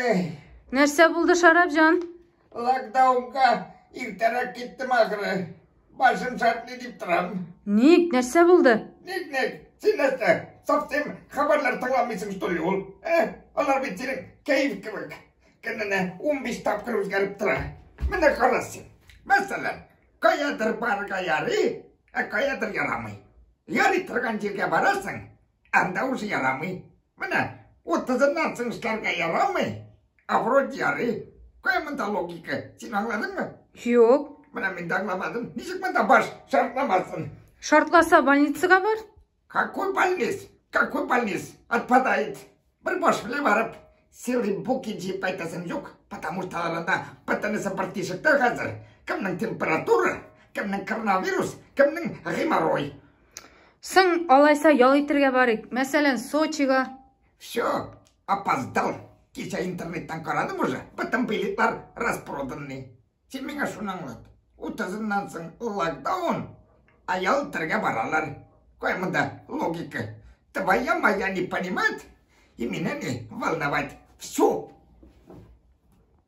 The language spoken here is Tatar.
Эй. Нәрсә булды, Шарапҗан? Локдаунга иртәрәк киттем ахры. Башым шартлый дип торам. Ник, нәрсә булды? Ник, ник? Син нәрсә, совсем хәбәрләр тыңламыйсың, что ли, ул? Э? Алар бит синең кәеф кебек. Көненә 15 тапкыр үзгәреп тора. Менә кара син. Мәсәлән, каядыр барырга ярый, ә каядыр ярамый. Ярый торган җиргә барасың, анда уже ярамый. Менә утызыннан соң эшләргә ярамый, ә вроде ярый. Кая монда логика? Син аңладыңмы? Юк. Менә мин дә аңламадым. Ничек монда баш шартламасын? Шартласа, больницага бар. Какой больниц? Какой больниц? Отпадает. Бер баш белән барып, целый букет җыеп кайтасым юк, потому что алар анда бөтенесе бер тишектә хәзер. Кемнең температура, кемнең коронавирус, кемнең геморрой. Соң, алайса ял итәргә барыйк. Мәсәлән, Сочига. Все, опоздал. Кичә интернеттан карадым уже, бөтен билетлар распроданный. Син миңа шуны аңлат. Утызыннан соң локдаун, а ял итәргә баралар. Кая монда логика? Твоя моя не понимать и меня не волновать. Все.